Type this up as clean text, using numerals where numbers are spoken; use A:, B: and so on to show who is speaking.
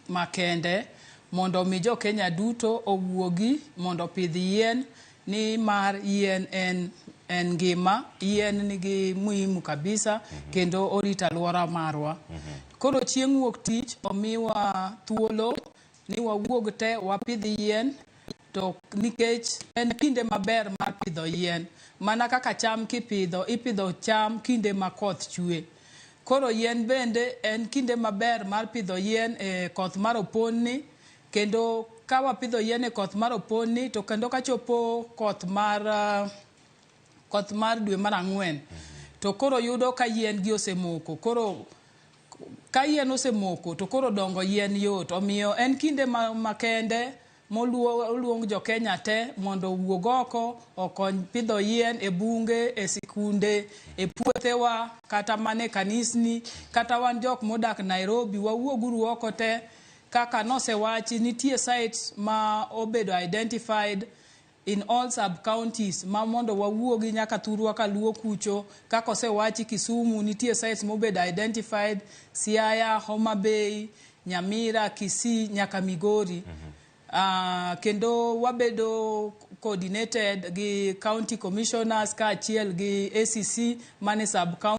A: Makende mondo omi jo Kenya duto owuogi mondo opidh yien ni mar yien en ngima. Yien nigi muhimu kabisa kendo orito alwora marwa. Koro chieng' wuok tich omiwa thuolo ni wawuog te wapidh yien, to nikech en kinde maber mar pidho yien. Mana kaka cham kipidho, ipidho cham kinde ma koth chwe. Koro yien bende en kinde maber mar pidho yien e koth mar opon ni. Kendo ka wapidho yien e koth mar opon ni, to kendo kachopo koth mar dwe mar 4, to koro yudo ka yien gi osemoko. Koro ka yien osemoko, to koro dongo yien yot. Omiyo en kinde makende moluong jo Kenya te mondo owuog oko okony pidho yien e bunge, e sikunde, e puothewa, kata mana e kanisni, kata wan jok modak Nairobi, wawuoguru oko te. Kaka nosewachi, nitie sites ma obedo identified in all sub counties ma mondo wawuogi nyaka thurwa kaluo kucho. Kaka osewachi, Kisumu nitie sites mobedo identified, Siaya, Homa Bay, Nyamira, Kisii nyaka Migori. Kendo wabedo coordinated gi county commissioners kaachiel gi ACC mane sub county.